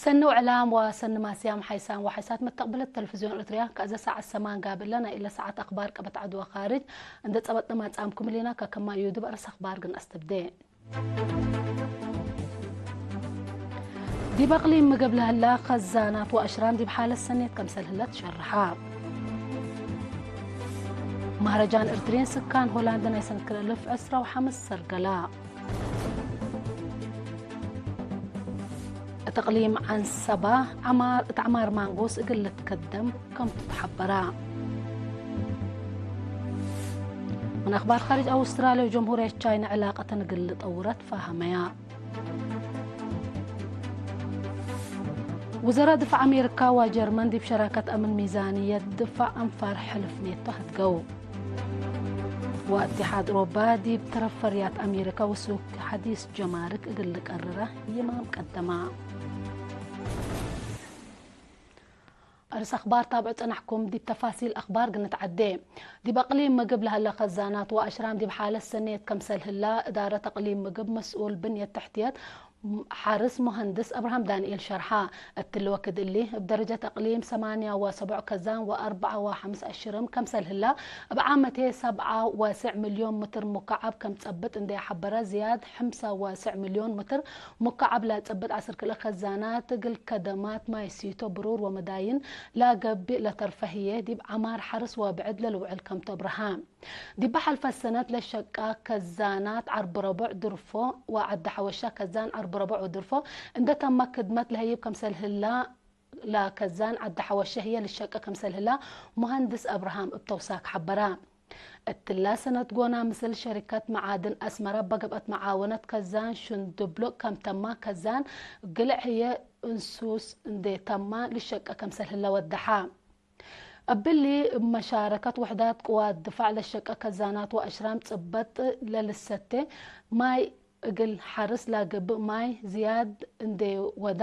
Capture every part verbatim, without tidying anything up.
ሰኒ ወዕላም ወሰኒ ማስያም ሓይሳን ወሓይሳት መተቅብለት ተለፍዝዮን ኤረትርያ፣ ከአዘ ሳዐት ሰማን ጋብእ እለ ናይ እለ ሳዐት አክባር ቀበት ዐድ ወካርጅ እንዴ ጸበጥነ ማጽአምኩም እሊና። ከከማዩ ዲብ አርእስ አክባር ግን አስተብዴ። ዲብ አቅሊም ምግብ ለህላ ከዛናት ወአሽራም ዲብ ሓለት ሰኔት ከምሰል ህለ ትሸርሐ። መህረጃን ኤርትርዪን ስካን ሆላንድ ናይ ሰነት ክልኤ እልፍ ዕስራ ወሐምስ ሰርገላ። እት እቅሊም ዐንሰባ ዐማር፣ እት ዐማር ማንጎስ እግል ልትከደም ከምቱ ተሐበረ። ምን አክባር ካርጅ፣ አውስትራልያ ወጀምሁርየት ቻይና ዕላቀተን እግል ልጠውረ ትፋሀመያ። ውዘራእ ድፋዕ አሜሪካ ወጀርመን ዲብ ሸራከት አምን ሚዛንየት ድፋዕ አንፋር ሕልፍ ኔቶ ሀድገው። ወእትሓድ ኦሮባ ዲብ ተረፍ ፈርያት አሜሪካ ወሱክ ሐዲስ ጀማርክ እግል ልቀርረ ይማም ቀደማ። አርእስ አክባር ታብዑ ጸናሕኩም። ዲብ ተፋሲል አክባር ግን ንትዐዴ። ዲብ አቅሊም ምግብ ለሀለ ከዛናት ወአሽራም ዲብ ሓለት ሰኔት ከምሰል ህላ እዳረት አቅሊም ምግብ መስኡል ብንየት ተሕትየት ሐርስ ሙሀንድስ አብርሃም ዳንኤል ሸርሐ። እትሊ ወክድ እሊ፣ እብ ደረጀት አቅሊም ሰማንያ ወሰቡዕ ከዛን ወአርበዓ ወሐምስ አሽርም ከምሰል ህላ፣ እብ ዓመቴ ሰብዓ ወስዕ ሚልዮን ምትር ሙካዓብ ከም ጸብጥ እንዴ ሐበረ፣ ዝያድ ሕምሳ ወስዕ ሚልዮን ምትር ሙካዓብ ለጸብጥ ዐስር ክልኤ ከዛናት እግል ከደማት ማይ ሲቶ፣ ብሩር ወመዳይን ለገብእ ለተርፈ ህዬ፣ ዲብ ዐማር ሐርስ ወብዕድ ለልውዕል ከምቱ አብርሃ። ዲበ ሐልፈ ሰነት ለሸቀ ከዛናት ዐርብ ረቡዕ ድርፎ ወዐዲ ሐወሻ ከዛን ዐርብ ረቡዕ ወድርፎ እንዴ ተመ ክድመት ለህይብ ከምሰል ህላ፣ ለከዛን ዐዲ ሐወሻ ህዬ ልሸቀ ከምሰል ህላ ሙሀንድስ አብርሃም እብ ተውሳክ ሐበረ። እትላ ሰነት ጎና፣ ምስል ሸሪከት መዓድን አስመረ በገብአት መዓወነት ከዛን ሽንዱብሉቅ ከም ተማ፣ ከዛን ግልዕ ህዬ እንሱስ እንዴ ተማ ልሸቀ ከምሰል ህለ ወደሐ። እብሊ፣ እብ መሻረከት ውሕዳት ቅዋት ድፋዕ ለሸቀ ከዛናት ወአሽራም ጽበጥ ለልሰቴ ማይ እግል ሐርስ ለገብእ ማይ ዝያድ እንዴ ወዳ፣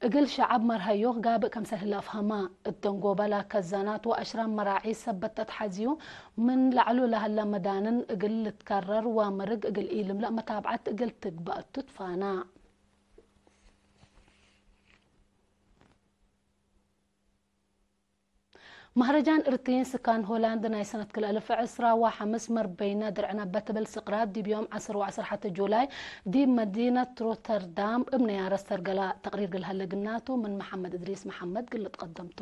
እግል ሸዐብ መርሀዮክ ጋብእ ከምሰል ህለ አፍሀማ። እት ደንጎበ ለከዛናት ወአሽራም መራዒ ሰበት ተትሐዝዩ፣ ምን ለዐሉ ለሀለ መዳንን እግል ልትከረር ወምርግ እግል ኢልምለእ መታብዐት እግል ትግበእ ቱ ትፋና። መህረጃን እርትይን ስካን ሆላንድ ናይ ሰነት ክልኤ እልፍ ዕስራ ወሐምስ መርበይነ ድርዕነ በትብል ስቅራት ዲብ ዮም ዐስር ወዐስር ሐተ ጁላይ ዲብ መዲነት ሮተርዳም እብ ነያረት ሰርገላ። ተቅሪር እግል ሀለ ግናቱ ምን መሐመድ እድሪስ መሐመድ ግልጥ ቀደምቱ።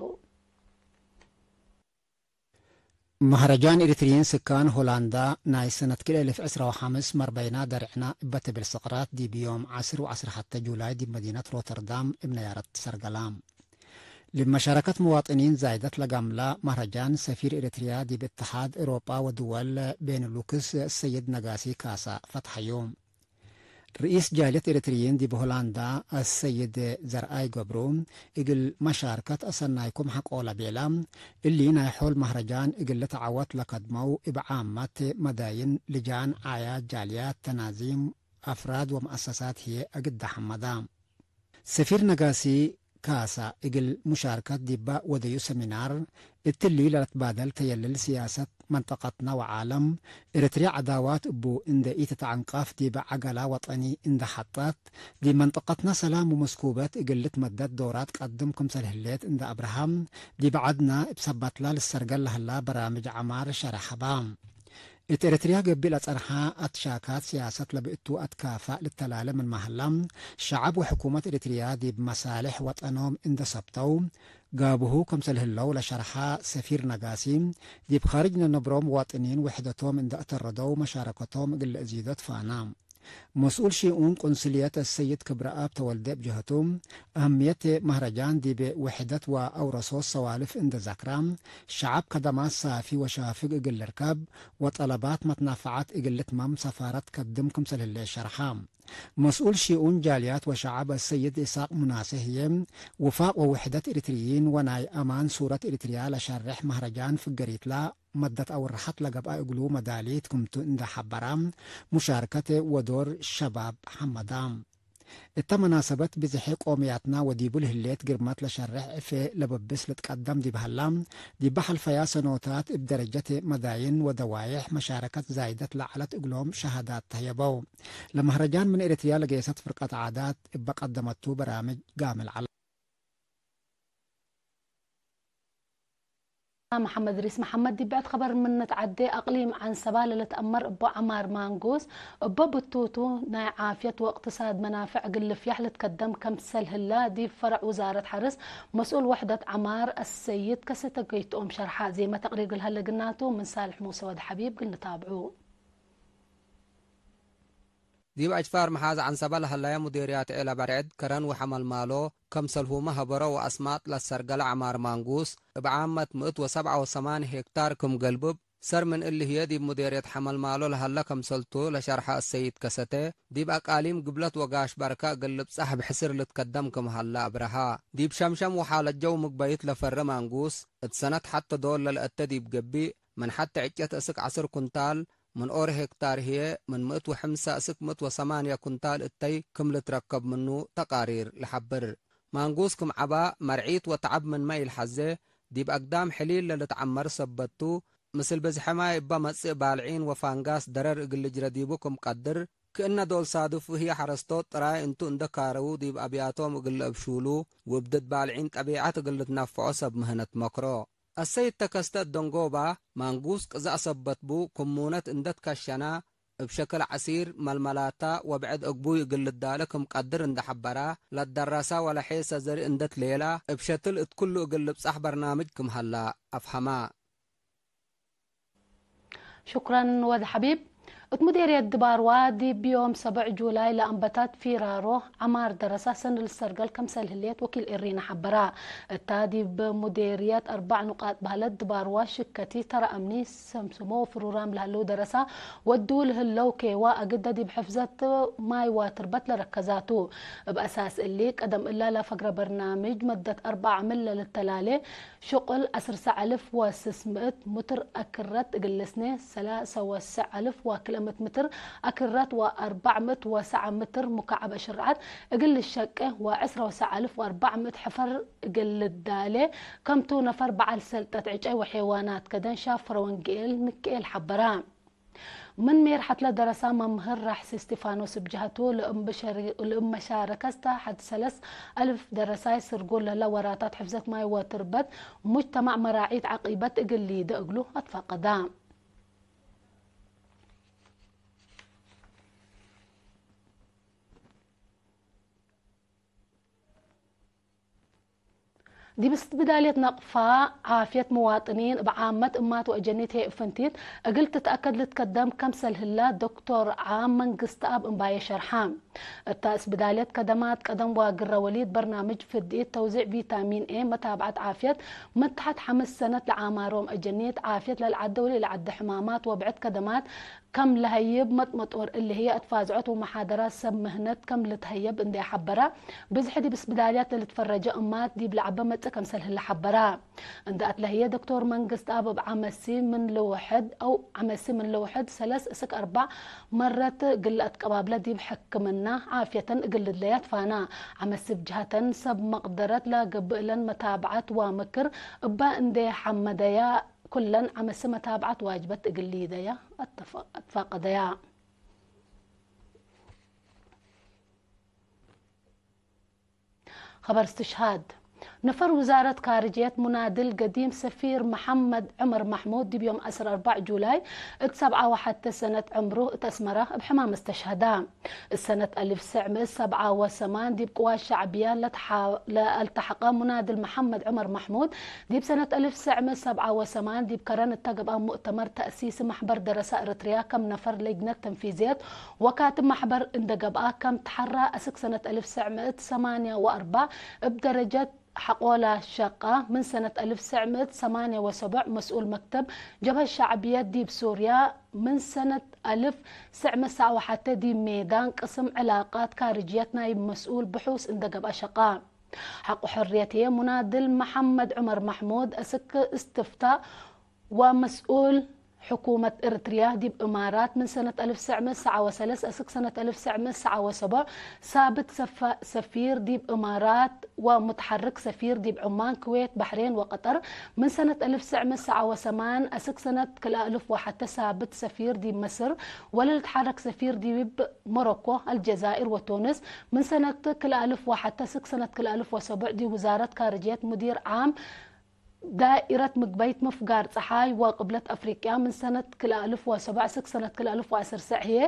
መህረጃን ኤሪትርይን ስካን ሆላንዳ ናይ ሰነት ክልኤ እልፍ ዕስራ ወሐምስ መርበይና ደርዕና እበ ትብል ስቅራት ዲብ ዮም ዐስር ወዐስር ሐተ ጁላይ ዲብ መዲነት ሮተርዳም እብ ነያረት ሰርገላ። ለመሻረከት መዋጥኒን ዛይደት ለጋምላ መህረጃን ሰፊር ኤሪትርያ ዲብ እትሓድ ኤውሮጳ ወድወል ቤንሉክስ ሰይድ ነጋሲ ካሳ ፈትሐዩ። ርኢስ ጃልየት ኤሪትርይን ዲብ ሆላንዳ አሰይድ ዘርአይ ገብሩ፣ እግል መሻርከት አሰናይኩም ሐቆ ለቤላ፣ እሊ ናይ ሖል መህረጃን እግል ልትዐወት ለከድመው እብ ዓመት መዳይን፣ ልጃን፣ ዓያት፣ ጃልያት፣ ተናዚም፣ አፍራድ ወመአሰሳት ህዬ አግደ ሐመዳ። ሰፊር ነጋሲ ካሳ እግል ሙሻርከት ዲበ ወደዩ ሰሚናር፣ እትሊ ለልትባደል ተየልል ስያሰት መንጠቀትና ወዓለም፣ ኤረትርያ ዐዳዋት እቡ እንዴ ኢትትዐንቀፍ ዲበ ዐገላ ወጠኒ እንዴ ሐጠት፣ ዲብ መንጠቀትና ሰላም ወመስኩበት እግል ልትመደድ ዶራት ቀድም ክምሰል ህሌት እንዴ አብርሃም፣ ዲብ ዐድና እብ ሰባትላ ልሰርገል ለህላ በራምጅ ዐማር ሸረሐባ። እት ኤረትርያ ገብእ ለጸንሐ አትሻካት ስያሰት ለብእቱ አትካፋእ ልተላለ ምንመ ሀላ፣ ሸዐብ ወሕኩመት ኤረትርያ ዲብ መሳልሕ ወጠኖም እንዴ ሰብተው፣ ጋብሁ ክምሰል ህለው ለሸርሐ ሰፊር ነጋሲ፣ ዲብ ካርጅ ለነብሮ መዋጥኒን ውሕደቶም እንዴ አተረደው መሻረከቶም እግል ለአዚዶ ትፋና። መስኡል ሺኡን ቁንስልየት አሰይድ ክብረአብ ተወልደ እብ ጀህቱ፣ አህምየት መህረጃን ዲብ ውሕደት ወአውረሶት ሰዋልፍ እንዴ ዘክራ፣ ሸዐብ ከደማት ሳፊ ወሻፍግ እግል ልርከብ ወጠለባት መትናፈዐት እግል ልትመም ሰፋረት ከድም ክምሰል ህሌ ሸርሐ። መስኡል ሺኡን ጃልያት ወሸዐብ አሰይድ ኢሳቅ ሙናሴ ህዬ፣ ውፋቅ ወውሕደት ኤሪትርይን ወናይ አማን ሱረት ኤሪትርያ ለሸሬሕ መህረጃን ፍገሪትላ መደት አውርሐት ለገብአ እግሉ መዳሊት ክምቱ እንዴ ሐበራ፣ ሙሻርከት ወዶር ሸባብ ሐመዳ። እተ መናሰበት ብዝሒ ቆምያትና ወዲቡ ለህሌት ግርመት ለሸሬሕ ዕፌ ለበብስ ልትቀደም ዲብ ሀላ፣ ዲበ ሐልፈያ ሰኖታት እብ ደረጀት መዳይን ወደዋዬሕ መሻረከት ዛይደት ለዐለት እግሎም ሸሃዳት ተህየበው። ለመህረጃን ምን ኤረትርያ ለጌሰት ፍርቀት ዓዳት እበ ቀደመቱ በራምጅ ጋምል ዐለ። መሐመድ እድሪስ መሐመድ ዲብ ብዕድ ኸበር ምን ንትዐዴ፣ አቅሊም ዐንሰባ ለልትአመር እቡ ዐማር ማንጉስ፣ እበ ብቱቱ ናይ ዓፍየት ወእቅትሳድ መናፍዕ እግል ልፍያሕ ልትከደም ከምሰል ህላ፣ ዲብ ፈረዕ ውዛረት ሐርስ መስኡል ወሕደት ዐማር አሰይድ ከሰተ ገይትኦም ሸርሐ። ዜመ ተቅሪር እግል ሀለ ግናቱ፣ ምን ሳልሕ ሙሰ ወድ ሐቢብ እግል ንታብዑ። ዲብ አጅፋር መሓዝ ዐንሰበ ለሀለየ ሙዴርያት ዔለ በርዕድ፣ ከረን ወሐመልማሎ፣ ከምሰልሁመ ሀበሮ ወአስማጥ ለሰርገለ ዐማር ማንጉስ፣ እብ ዓመት ምእት ወሰብዐ ወሰማኒ ሄክታር ክም ገልብብ፣ ሰር ምን እሊ ህዬ ዲብ ሙዴርየት ሐመልማሎ ለሀለ ከምሰልቱ ለሸርሐ አሰይድ ከሰተ፣ ዲብ አቃሊም ግብለት ወጋሽ በርከ እግል ልብጸሕ እብ ሕስር ልትከደም ክም ሀለ አብረሀ። ዲብ ሸምሸም ወሓለት ጀው ምግበይት ለፈሪ ማንጉስ፣ እት ሰነት ሐቴ ዶል ለልአተ ዲብ ገብእ፣ ምን ሐቴ ዕጨት እስክ ዐስር ኩንታል፣ ምን ኦሮ ሄክታር ህዬ ምን ምእት ወሐምሳ እስክ ምእት ወሰማንየ ኩንታል እተይ ክም ልትረከብ ምኑ ተቃሪር ለሐብር። ማንጉስ ክም ዐባ መርዒት ወተዐብ ምንመ ኢልሐዜ፣ ዲብ አግዳም ሕሊል ለልትዐመር ሰበት ቱ፣ ምስል ብዝሐ ማይ እበ መጽእ ባልዒን ወፋንጋስ ደረር እግል ልጅረ ዲቡ ክም ቀድር፣ ክእነ ዶል ሳድፍ ህዬ ሐረስቶት ጥራይ እንቱ እንዴ ካረዉ ዲብ አብያቶም እግል ለአብሹሉ፣ ውብድት ባልዒን ጠቢዐት እግል ልትነፈዖ ሰብ ምህነት መክሮ። አሰይድ ተከስተ እት ደንጎባ፣ ማንጉስ ቅዘእ ሰበት ቡ፣ ክሙነት እንዴ ትከሸና፣ እብ ሸክል ዐሲር፣ መልመላታ ወብዕድ እግቡይ እግል ልዳለ ክም ቀድር እንዴ ሐበራ፣ ለደረሰ ወለሔሰ ዘርእ እንዴ ትሌላ፣ እብ ሸትል እት ኩሉ እግል ልብጸሕ በርናምጅ ክም ሀላ አፍሀማ። ሹክረን ወድ ሐቢብ። እት ሙዴርየት ድባርዋ ዲብ ዮም ሰብዕ ጁላይ ለአንበታት ፊራሮ ዐማር ደረሳ ሰኒ ልሰርገል ከምሰል ህሌት ወኪል ኤሪና ሐበራ። እታ ዲብ ሙዴርየት አርበዕ ኑቃጥ በህለት ድባርዋ ሽከቲ፣ ተረ አምኒ፣ ሰምስሞ ወፍሩራም ለህለው ደረሳ ወዱ ለህለው ኬዋ አግደ ዲብ ሕፍዘት ማይ ዋትርበት ለረከዛቱ። እብ አሳስ እሊ፣ ቀደም እላ ለፈግረ በርናምጅ መደት አርበዕ ዓምል ለልተላሌ ሽቁል ዐስር ሰዕ አልፍ ወስስ ምእት ምትር አክረት እግል ልስኔ፣ ሰላሰ ወሰዕ አልፍ ወክልኤ ምእት ምትር አክረት ወአርበዕ ምእት ወሰዕ ምትር ሙካዐብ አሽርዓት እግል ልሸቄ ወዐስረ ወሰዕ አልፍ ወአርበዕ ምእት ሕፈር እግል ልዳሌ ከምቱ ነፈር በዐል ሰልጠት ዕጨይ ወሔዋናት ከደን ሻፍረ ወንጌል ምክኤል ሐበራ። ምን ሜርሐት ለደረሳ መምህር ራሕሲ እስቲፋኖስ እብ ጀሀቱ፣ ለእብ መሻረከት ሐድ ሰለስ አልፍ ደረሳይ ስርጉ ለህለ ወራታት ሕፍዘት ማይ ወትርበት ሙጅተማዕ መራዒት ዐቂበት እግል ሊደ እግሉ አትፋቀዳ። ዲብ እስትብዳልየት ነቅፋ ዓፍየት መዋጥኒን እብ ዓመት እማት ወአጀኒት ህዬ እብ ፍንቲት እግል ትትአከድ ልትከደም ከምሰል ህላ ዶክቶር ዓም መንግስትአብ እምባዬ ሸርሐ። እታ እስብዳልየት ከደማት ቀደም ዋግረ ወሊድ በርናምጅ ፍድኢት ተውዚዕ ቪታሚን ኤ መታብዐት ዓፍየት ምን ተሐት ሐምስ ሰነት ለዓማሮም አጀኒት ዓፍየት ለልዓደው ለኢለዓደ ሕማማት ወብዕድ ከደማት ከም ለሀይብ መጥመጦር እሊ ህዬ አትፋዝዖት ወመሓደራት ሰብ ምህነት ከም ልትሀየብ እንዴ ሐበረ፣ ብዝሒ ዲብ እስብዳልያት ለልትፈረጀ እማት ዲብ ለዐበ መጽእ ከምሰል ህለ ሐበረ። እንዴ አትለ ህዬ ዶክቶር መንግስትአብ እብ ዐመሲ ምን ልውሕድ አው ዐመሲ ምን ልውሕድ ሰለስ እስክ አርበዕ መረት እግል ለአትቀባብለ ዲብ ሕክምና ዓፍየተን እግል ልድለያ ትፋና። ዐመሲ እብ ጀሀተን ሰብ መቅደረት ለገብእ እለን መታብዐት ወምክር እበ እንዴ ሐመደያ፣ ኩለን ዐመሲ መታብዐት ዋጅበት እግል ሊደያ አትፋቀደያ። ኸበር እስትሽሃድ። ነፈር ውዛረት ካርጅየት ሙናድል ገዲም ሰፊር መሐመድ ዑመር ማሕሙድ ዲብ ዮም ዐስር አርበዕ ጁላይ እት ሰብዓ ወሐቴ ሰነት ዕምሩ እት አስመረ እብ ሕማም እስተሽሀዳ። እት ሰነት አልፍ ትሰዕ ምእት ሰብዓ ወሰማን ዲብ ቅዋት ሸዕብያ ለተሓ-፣ ለአልተሐቀ ሙናድል መሐመድ ዑመር ማሕሙድ፣ ዲብ ሰነት አልፍ ትሰዕ ምእት ሰብዓ ወሰማን ዲብ ከረን እተ ገብአ ሙእተመር ተእሲሲ መሕበር ደረሳ ኤረትርያ ከም ነፈር ለጅነት ተንፊዝየት ወካትብ መሕበር እንደ ገብአ ከም ተሐራ፣ አስክ ሰነት አልፍ ትሰዕ ምእት ሰማንያ ወአርበዕ እብ ደረጀት ሐቆላ ሸቃ፣ ምን ሰነት አልፍ ትሰዕ ምእት ሰማንያ ወሰቡዕ መስኡል መክተብ ጀብሀት ሸዕብየት ዲብ ሱርያ፣ ምን ሰነት አልፍ ትሰዕ ምእት ሰብዓ ወሐቴ ዲብ ሜዳን ቅስም ዕላቃት ካርጅየት ናይብ መስኡል ብሑስ እንደ ገብአ ሸቃ። ሐቆ ሕርየት ህዬ ሙናድል መሐመድ ዑመር ማሕሙድ አስክ እስትፍታእ ወመስኡል ሕኩመት ኤረትርያ ዲብ እማራት፣ ምን ሰነት አልፍ ትሰዕ ምእት ሰብዓ ወሰለስ አስክ ሰነት አልፍ ትሰዕ ምእት ሰብዓ ወሰቡዕ ሳብት ሰፋ-፣ ሰፊር ዲብ እማራት ወሙትሐርክ ሰፊር ዲብ ዑማን፣ ክዌት፣ በሕሬን ወቀጠር፣ ምን ሰነት አልፍ ትሰዕ ምእት ሰብዓ ወሰማን አስክ ሰነት ክልኤ አልፍ ወሐቴ ሳብት ሰፊር ዲብ መስር ወለልትሐረክ ሰፊር ዲብ ሞሮኮ፣ አልጀዛይር ወቱንስ፣ ምን ሰነት ክልኤ አልፍ ወሐቴ አስክ ሰነት ክልኤ አልፍ ወሰቡዕ ዲብ ውዛረት ካርጅየት ሙዲር ዓም ዳኢረት ምግበይት ምፍጋር ጸሓይ ወቅብለት አፍሪቅያ ምን ሰነት ክልኤ አልፍ ወሰብዕ እስክ ሰነት ክልኤ አልፍ ወዐስር ሰዕ ህዬ፣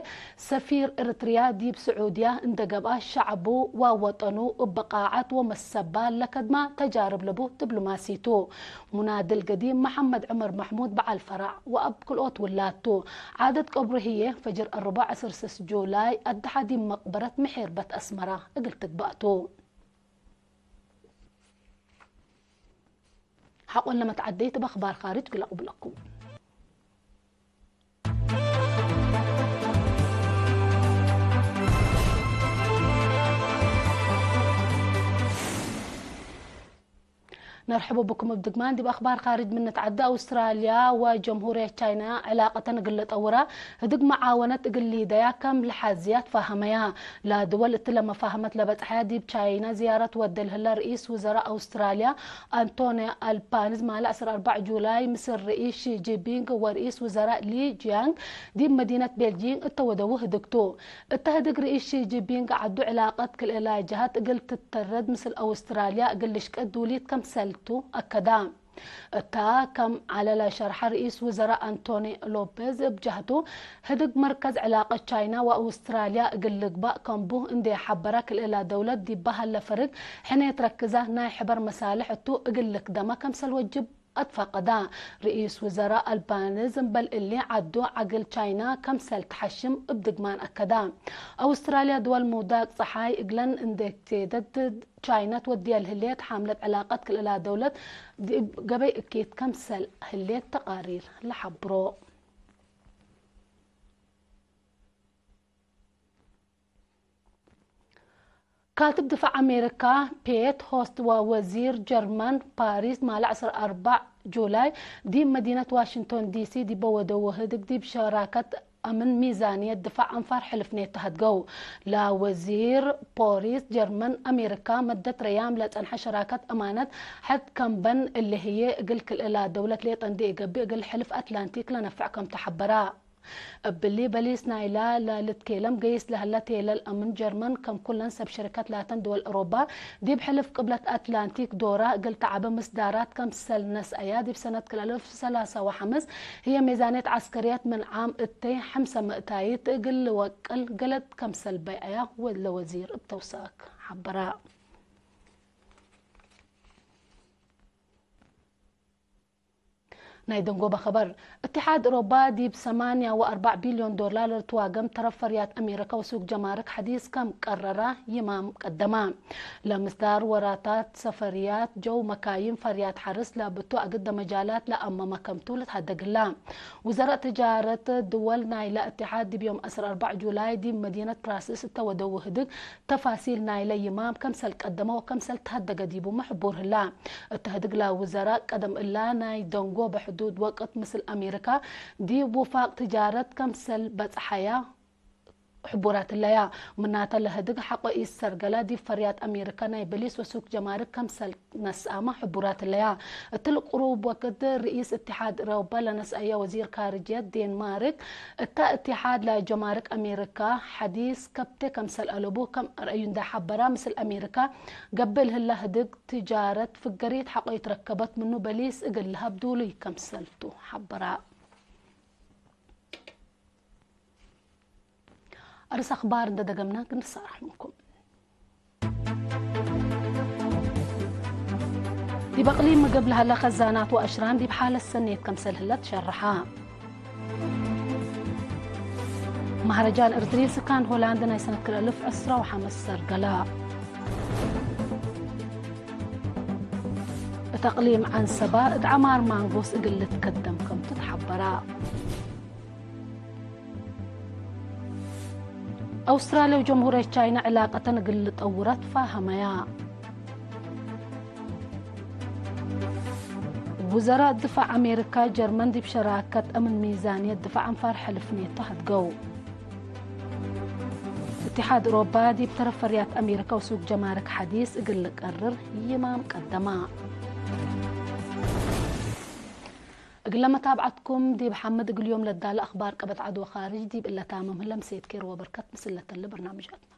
ሰፊር ኤረትርያ ዲብ ስዑድያ እንዴ ገብአ፣ ሸዐቡ ወወጠኑ እብ ብቃዐት ወመሰባ ለከድማ ተጃርብ ለቡ ዲብሎማሲ ቱ። ሙናድል ገዲም መሐመድ ዑመር መሕሙድ በዐል ፈራዕ ወአብ ክልኦት ውላድ ቱ። ዓደት ቀብሩ ህዬ፣ ፈጅር አርበዕ ዐስር ስስ ጁላይ አድሐ ዲብ መቅበረት ምሔርበት አስመራ እግል ትግባእ ቱ። ሐቆለ መትዐደይት እብ አኽባር ካርጅ ግለቁ ብለኩም። ነርሕቡ ብኩም እብ ድግማን። ዲብ አኽባር ካርጅ ምን ንትዐደ፣ አውስትራልያ ወጀምሁርየት ቻይና ዕላቀተን እግል ለጠውራ ህድግ መዓወነት እግል ሊደያ ከም ለሐዝያ ትፋሀመያ። ለድወል እትለ መፋህመት ለበጽሐያ ዲብ ቻይና ዝያረት ወደ ለህለ ርኢስ ውዘራእ አውስትራልያ አንቶኒ አልባንዝ ማለ ዐስር አርበዕ ጁላይ ምስል ርኢስ ሺ ጂንፒንግ ወርኢስ ውዘራእ ሊ ጂያንግ ዲብ መዲነት ቤልጂንግ እተ ወደዉ ህድግ ቱ። እተ ህድግ ርኢስ ሺ ጂንፒንግ ዐዱ ዕላቀት ክልኤ ጀሀት እግል ትተረድ ምስል አውስትራልያ እግል ልሽቀድ ድውሊት ከምሰል ቱ አከዳ። እታ ከም ዐለ ለሸርሐ ርኢስ ውዘራእ አንቶኒ ሎፔዝ እብ ጀህቱ፣ ህድግ መርከዝ ዕላቀት ቻይና ወአውስትራልያ እግል ልግባእ ከምቡ እንዴ ሐበረ፣ ክልኤላ ደውለት ዲባ ሀለ ፈርግ ሕኔት ረክዛ ናይ ሕበር መሳልሕ እቱ እግል ልክደመ ከምሰል ወጅብ አትፋቀዳ። ርኢስ ውዘራእ አልባንዝ እምበል እሊ ዐዱ ዐግል ቻይና ከምሰል ተሐሽም እብ ድግማን አከዳ። አውስትራልያ ድወል ምውዳቅ ጸሓይ እግለን እንዴ ቴደድ ቻይና ትወድየ ለህሌት ሓምለት ዕላቀት ክልኤላ ደውለት ዲብ ገበይ እኪት ከምሰል ህሌት ተቃሪር ለሐብሮ። ካትብ ድፋዕ አሜሪካ ፔት ሆስት ወወዚር ጀርመን ፓሪስ ማለ ዐስር አርበዕ ጁላይ ዲብ መዲነት ዋሽንቶን ዲሲ ዲበ ወደው ህድግ ዲብ ሸራከት አምን ሚዛንየት ድፋዕ አንፋር ሕልፍኔት ተሀድገው። ለወዚር ፖሪስ ጀርመን አሜሪካ መደት ረያም ለጸንሐ ሸራከት አማነት ሐድ ከምበን እሊ ህዬ እግል ክልኤላ ደውለት ሌጠ እንዴ ኢገብእ እግል ሕልፍ አትላንቲክ ለነፍዕ ከም ተሐበራ። እብሊ በሊስ ናይላ ለልትኬለም ገይስ ለህለ ቴለል አምን ጀርመን ከም ኩለን ሰብ ሸሪከት ላተን ድወል አውሮባ ዲብ ሕልፍ ቅብለት አትላንቲክ ዶራ እግል ተዐበ ምስዳራት ከምሰል ነስአያ ዲብ ሰነት ክልኤ አልፍ ሰላሳ ወሐምስ ህዬ ሜዛንየት ዐስከርየት ምን ዓም እተይ ሐምሰ ምእታይት እግል ልወቅል ገለድ ከምሰል በይዐያ ወለወዚር እብ ተውሳክ ሐበራ። ናይ ደንጎበ ኸበር። እትሓድ እሮባ ዲብ ሰማንያ ወአርበዕ ቢልዮን ዶላር ለልትዋገም ተረፍ ፈርያት አሜሪካ ወሱቅ ጀማርክ ሐዲስ ከም ቀረራ ይማም ቀደማ። ለምስዳር ወራታት ሰፈርያት ጀው መካይን ፈርያት ሐርስ ለብቱ አግደ መጃላት ለአመመ ከምቱ ልትሀደግ ህላ። ውዘራእ ትጃረት ድወል ናይለ እትሓድ ዲብ ዮም ዐስር አርበዕ ጁላይ ዲብ መዲነት ብራስልስ እተ ወደው ህድግ ተፋሲል ናይለ ይማም ከምሰል ቀደመ ወከምሰል ተሀደገ ዲቡመ ሕቡር ህላ። እተ ህድግ ለውዘራእ ቀደም እላ ናይ ደንጎበ ሕዱድ ወቅት ምስል አሜሪካ ዲብ ውፋቅ ትጃረት ከምሰል በጽሐያ ሕቡራት ህለያ። ምናተ ለህድግ ሐቆ ኢሰርገላ ዲብ ፈርያት አሜሪካ ናይ በሊስ ወሱክ ጀማርክ ከምሰል ነስአመ ሕቡራት ህለያ። እትሊ ቅሩብ ወቅት ርኢስ እትሓድ ኤውሮፓ ለነስአየ ወዚር ካርጅየት ዴንማርክ፣ እተ እትሓድ ለጀማርክ አሜሪካ ሐዲስ ከብቴ ከምሰል አለቡ ከም አርአዩ እንዴ ሐበራ፣ ምስል አሜሪካ ገብእ ለህላ ህድግ ትጃረት ፍገሪት ሐቆ ይትረከበት ምኑ በሊስ እግል ለሀብ ዱሉይ ከምሰልቱ ሐበራ። አርስ አኽባር እንደ ደገምና ክንሳራሕ ምንኩም። ዲብ አቅሊም ምግብ ለሀለ ከዛናት ወአሽራን ዲብ ሓለት ሰኔት ከምሰል ህለ ትሸረሐ። መህረጃን እርድሪል ስካን ሆላንድ ናይ ሰነት ክልኤ አልፍ ዕስራ ወሐምስ ሰርገላ። እት አቅሊም ዐንሰባ እት ዐማር ማንጎስ እግል ልትከደም ከምቱ ተሐበራ። አውስትራልያ ወጀምሁርየት ቻይና ዕላቀተን እግል ልጠውረ ትፋሀመያ። ውዘራእ ድፋዕ አሜሪካ ጀርመን ዲብ ሸራከት አምን ሚዛንየት ድፋዕ አንፋር ሕልፍ ኔቶ ሀድገው። እትሓድ ኦሮባ ዲብ ተረፍ ፈርያት አሜሪካ ወሱቅ ጀማርክ ሐዲስ እግል ልቀርር ይማም ቀደማ። እግለ መታብዐትኩም ዲብ ሐምድ እግል ዮም ለዳለ አኽባር ቀበት ዐድ ወካርጅ ዲብ እለ ታምም ህለ፣ ምሴት ኬር ወበርከት ምስል ለተለ በርናምጃትና።